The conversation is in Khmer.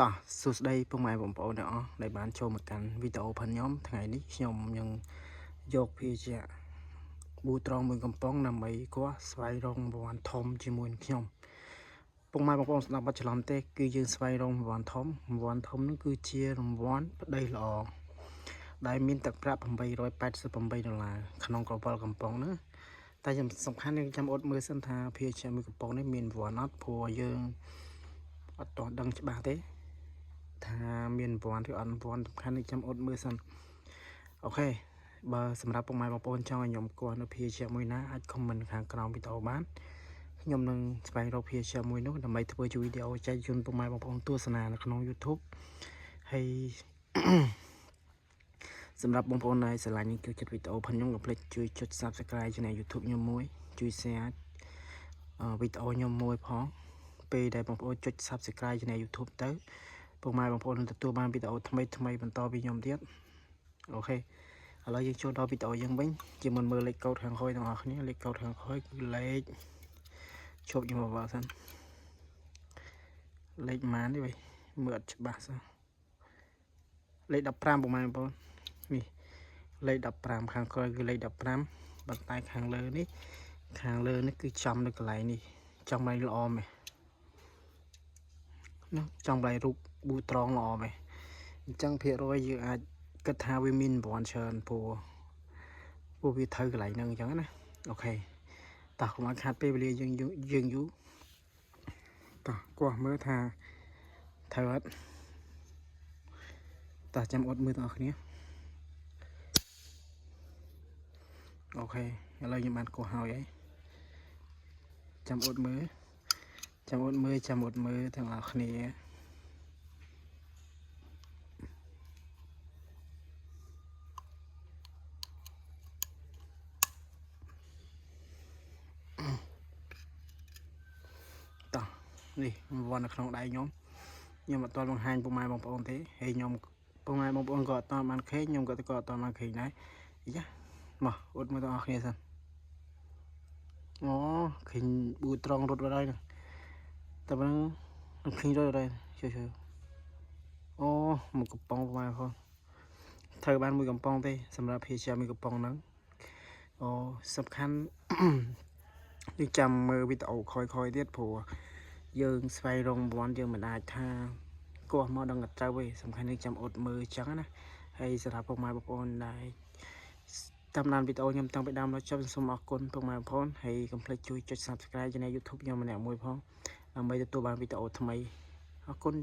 តោះសួស្តីពុកម៉ែបងប្អូនទាំងអស់ដែលបានចូលមកកាន់វីដេអូផងខ្ញុំថ្ងៃនេះខ្ញុំនឹងយកភេសជ្ជៈប៊ូត្រង់មួយកំប៉ុងដើម្បីគាស់ស្វែងរករង្វាន់ធំជាមួយនឹងខ្ញុំពុកម៉ែបងប្អូនស្ដាប់បាត់ច្រឡំទេគឺយើងស្វែងរករង្វាន់ធំរង្វាន់ធំនោះគឺជារង្វាន់ប្តីល្អដែលមានទឹកប្រាក់888ដុល្លារក្នុងក្រវិលកំប៉ុងណាតែខ្ញុំសំខាន់យើងចាំអត់មើលសិនថាភេសជ្ជៈមួយកំប៉ុងនេះមានរង្វាន់អត់ព្រោះយើងអត់ទាន់ដឹងច្បាស់ទេ ថាមានរង្វាន់ឬអត់រង្វាន់សំខាន់នេះចាំអត់មើលសិន OK បើសម្រាប់ពុកម៉ែបងប្អូនចង់ឲ្យខ្ញុំគាស់នៅភេសជ្ជៈមួយណាអាច comment ខាងក្រោមវីដេអូបានខ្ញុំនឹងស្វែងរកភេសជ្ជៈមួយនោះដើម្បីធ្វើជាវីដេអូចែកជូនពុកម៉ែបងប្អូនទស្សនានៅក្នុង YouTube ហើយ សម្រាប់បងប្អូនដែលស្រឡាញ់និងចូលចិត្តវីដេអូផងខ្ញុំកុំភ្លេចជួយចុច Subscribe Channel YouTube ខ្ញុំមួយជួយ Share វីដេអូខ្ញុំមួយផងពេលដែលបងប្អូនចុច Subscribe Channel YouTube ទៅពុកម៉ែបងប្អូននឹងទទួលបានវីដេអូថ្មីថ្មីបន្តពីខ្ញុំទៀត OK ឥឡូវយើងចូលដល់វីដេអូយើងវិញជាមុនមើលលេខកូដខាងក្រោយទាំងអស់គ្នាលេខកូដខាងក្រោយគឺលេខជប់ខ្ញុំបបសិនលេខម៉ាននេះវិញមើលអត់ច្បាស់សោះលេខ15ពុកម៉ែបងប្អូននេះលេខ15ខាងក្រោយគឺលេខ15ប៉ុន្តែខាងលើនេះខាងលើនេះគឺចំនៅកន្លែងនេះចំកន្លែងល្អមែនណាចំកន្លែងរូបប៊ូត្រង់ល្អមែនអញ្ចឹងភាគរយយើងអាចគិតថាវាមានរង្វាន់ច្រើនព្រោះ ពួកវាត្រូវកន្លែងហ្នឹងអញ្ចឹងណា OK តោះកុំឲ្យខាតពេលវេលាយើងយើងយូរតោះគោះមើលថាត្រូវអត់តោះចាំអត់មើលទាំងអស់គ្នា OK ឥឡូវខ្ញុំបានគោះហើយហើយចាំអត់មើលចាំអត់មើលចាំអត់មើលទាំងអស់គ្នាតោះនេះរង្វាន់នៅក្នុងដៃខ្ញុំខ្ញុំអត់ទាន់បង្ហាញពុកម៉ែបងប្អូនទេហើយខ្ញុំពុកម៉ែបងប្អូនក៏អត់ទាន់បានឃើញខ្ញុំក៏អត់ទាន់បានឃើញដែរអីចាមកអត់មើលទាំងអស់គ្នាសិនអូឃើញប៊ូត្រង់រត់បាត់ហើយហ្នឹងតែប៉ុណ្្នឹងឃើញរត់បាត់ហើយជួយជួយអូមួយកំប៉ុងពុកម៉ែបងប្អូនត្រូវបានមួយកំប៉ុងទេសម្រាប់ភេសជ្ជៈមួយកំប៉ុងហ្នឹងអូសំខាន់ យើងចាំមើលវីដេអូក្រោយៗទៀតព្រោះយើងស្វែងរករង្វាន់យើងមិនអាចថាគោះមកដល់កត្រូវទេសំខាន់យើងចាំអត់មើលអញ្ចឹងណាហើយសម្រាប់ពុកម៉ែបងប្អូនដែលតាមដានវីដេអូខ្ញុំតាំងពីដើមដល់ចប់សូមអរគុណពុកម៉ែបងប្អូនហើយកុំភ្លេចជួយចុច Subscribe Channel YouTube ខ្ញុំម្នាក់មួយផងដើម្បីទទួលបានវីដេអូថ្មីអរគុណ